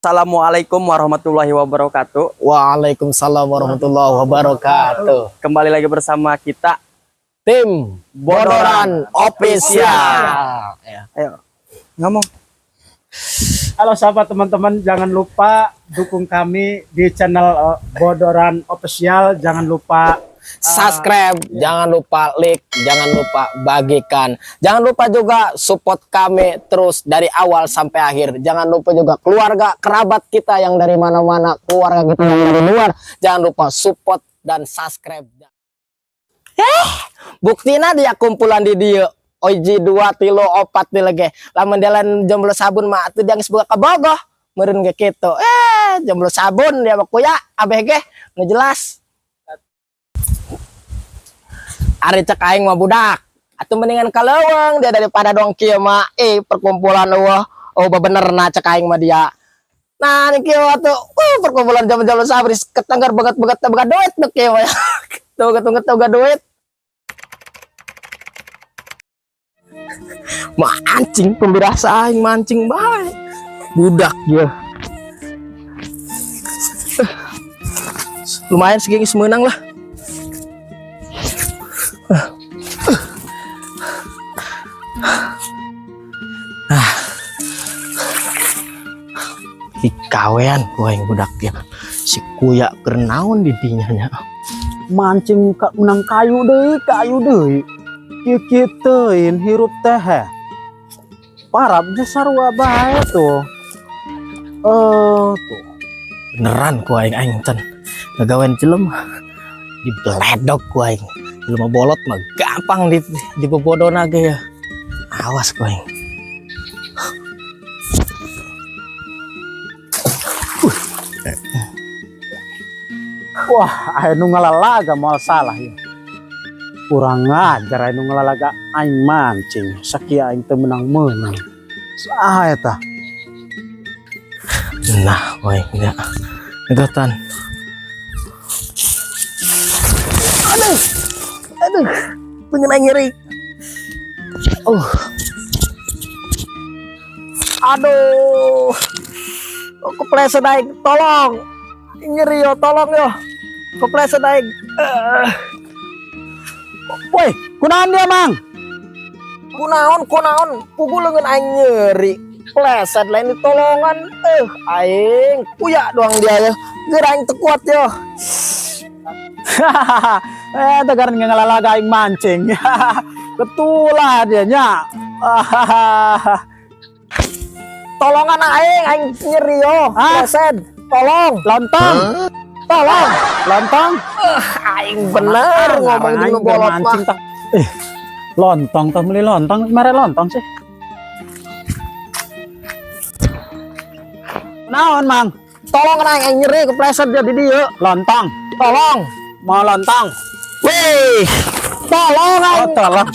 Assalamualaikum warahmatullahi wabarakatuh. Waalaikumsalam warahmatullahi wabarakatuh. Kembali lagi bersama kita, Tim Bodoran Official. Ya. Ayo ngomong. Halo sahabat teman-teman, jangan lupa dukung kami di channel Bodoran Official. Jangan lupa Subscribe, jangan lupa like, jangan lupa bagikan. Jangan lupa juga support kami terus dari awal sampai akhir. Jangan lupa juga keluarga, kerabat kita yang dari mana-mana, keluarga kita yang dari luar. Jangan lupa support dan subscribe. Buktina dia kumpulan di dieu. Hiji, dua, tilu, opat di lege. Lamun jalan jomblo sabun mah atuh dia geus boga kabogoh. Meureun ge kitu. Jomblo sabun dia mah kuya abeh ge nu jelas. Ari cek aing mah budak. Atuh mendingan kaleuweung dia daripada dong kieu mah perkumpulan eueuh. Oh, bener na cek aing mah dia. Nah, ini kieu atuh perkumpulan jomblo sabun ketanggar beget-beget teu boga duit nu kieu mah. Tuh beget boga duit. Mancing pembirasa aing mancing bae. Budak dia. Lumayan segini semenang lah. Ah. Dikawean ku aing budak dia. Si kuya keur naon di dinya nya. Mancing ka menang kayu deui, kayu deui. Kieu teuing hirup teh heh. Parab ge sarua bae tuh. Tuh. Beneran ku aing, aing can ngagawean jelema dibeledog ku aing. Jelema bolot mah gampang di bobodona ge ya. Awas ku aing. Wah, aya nu ngalalaga moal salah ya. Kurang ngajar aya nu ngalalaga aing mancing. Sakieu aing teu menang-menang. Saha eta? Nah, ku aing ya. Ngegotan. Aduh. Aduh. Pengen nyeri. Oh. Aduh. Oh, kepleset aing, tolong. Nyeri yo, tolong yo. Kepleset aing. Woi, kunaon dia, Mang? Kunaon, kunaon, pukul leungeun aing nyeri. Pleset lain ditolongan. Aing kuya doang dia ya. Geura aing teu kuat yo. Tegar ngalalaga aing mancing. Ketulah dia nya. Tolongan aing, aing nyeri yo. Ah. Pleset, tolong. Lontong. Huh? Tolong. Lontong. Aing bener ngomong Aing jeung bolot mah. mancing tah. Lontong tah meuli lontong, mere lontong sih. Naon, Mang? Tolong aing, aing nyeri kepleset dia di dieu. Lontong. Tolong. Mau lontong. Wih. Tolong aing. Oh, tolong.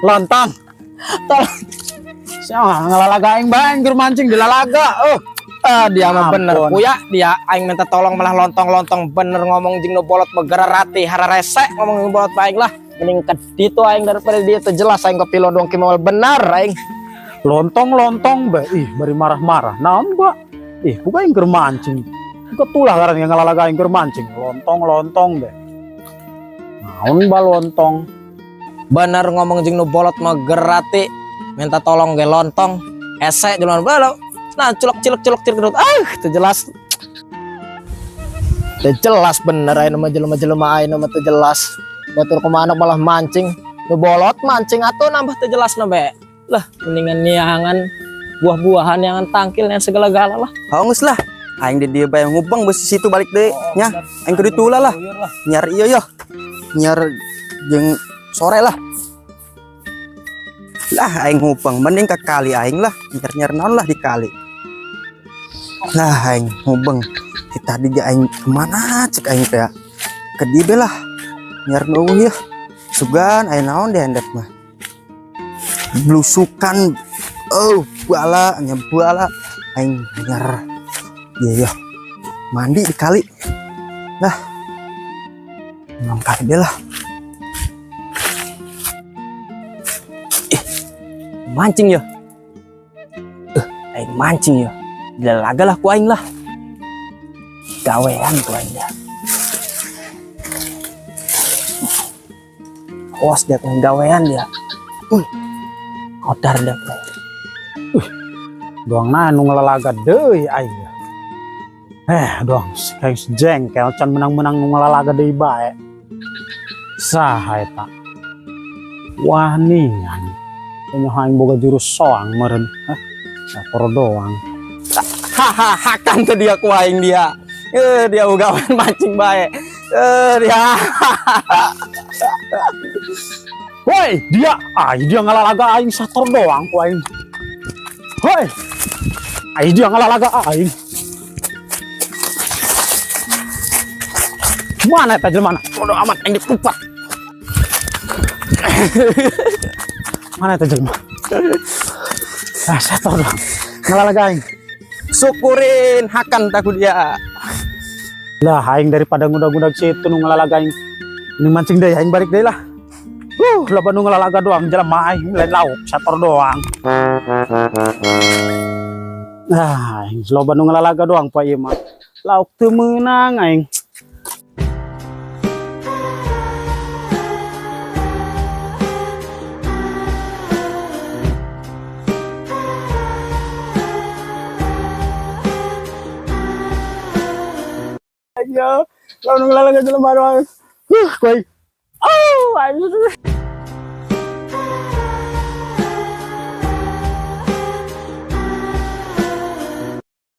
Lontong. Tolong. Siapa ngalalaga aing bae keur mancing dilalaga. Oh. Dia mah bener Ampun. kuya dia aing minta tolong malah lontong-lontong bener ngomong jeung nu bolot begerati hararese ngomong jeung bolot bae aing lah. Mending ke ditu aing daripada dia teu jelas aing kepilo dong ki moal bener aing. Lontong-lontong bae ih bari marah-marah. Naon ba? Ih, buka aing keur mancing. Ketulah ngaran ngalalaga aing keur mancing. Lontong-lontong bae. Naon ba lontong? Bener ngomong jeung nu bolot mah gerati minta tolong ge lontong ese jelema balo. Nah, culok cilok cilok cilok. Ah, teu jelas. Teu jelas bener aing mah jelema-jelema aing mah teu jelas. Batur kumaha malah mancing. Nu bolot mancing atuh nambah teu jelas na be. Lah, mendingan niangan buah-buahan yang tangkil yang segala-gala lah. Hongus lah. Aing di dieu bae ngubeng beusi situ balik deui nya. Aing kudu tulah lah. Nyar ieu yo. Nyar jeung sore lah. Lah aing ngubeng mending ke kali aing lah. Nyar-nyar naon lah di kali. Lah aing ngubeng. Kita tadi ge aing kemana cek aing teh ya? Ke dieu lah. Nyar nu eueuh ya. Sugan aing naon di handap mah. Blusukan. Oh, bala nya bala aing nyar. Iya ya. Mandi di kali. Lah. Emang kali deh lah. Mancing ya. Aing mancing ya. Dilalaga lah ku aing lah. Gawean ku aing dia. Awas dia ku gawean dia. Kodar dia ku. Doang na nu ngelalaga deui aing. Doang kayak jengkel can menang-menang nu ngelalaga deui bae. Saha eta? Wanian. Kayaknya aing boga jurus soang meureun. Hah? Lapor doang. Hahaha, hakan tuh dia ku aing dia. Dia gawean mancing bae. Dia. Woi, dia, dia ngelalaga aing sator doang ku aing. Woi. Ai dia ngelalaga aing. Mana eta jelema? Bodoh amat aing dikupat. Mana eta jelema? Ah, sator doang. Ngelalaga aing. Syukurin hakan takut dia. Lah, aing daripada ngudag-ngudag situ nu ngelalaga aing. Ini mancing deh, aing balik deh lah. Loba nu ngelalaga doang jelema aing lain lauk, sator doang. Ah, aing loba nu ngelalaga doang pak ieu mah. Lauk teu meunang aing. Ya, kalau ngelalaga jelema doang. Huh, koi. Oh, aing.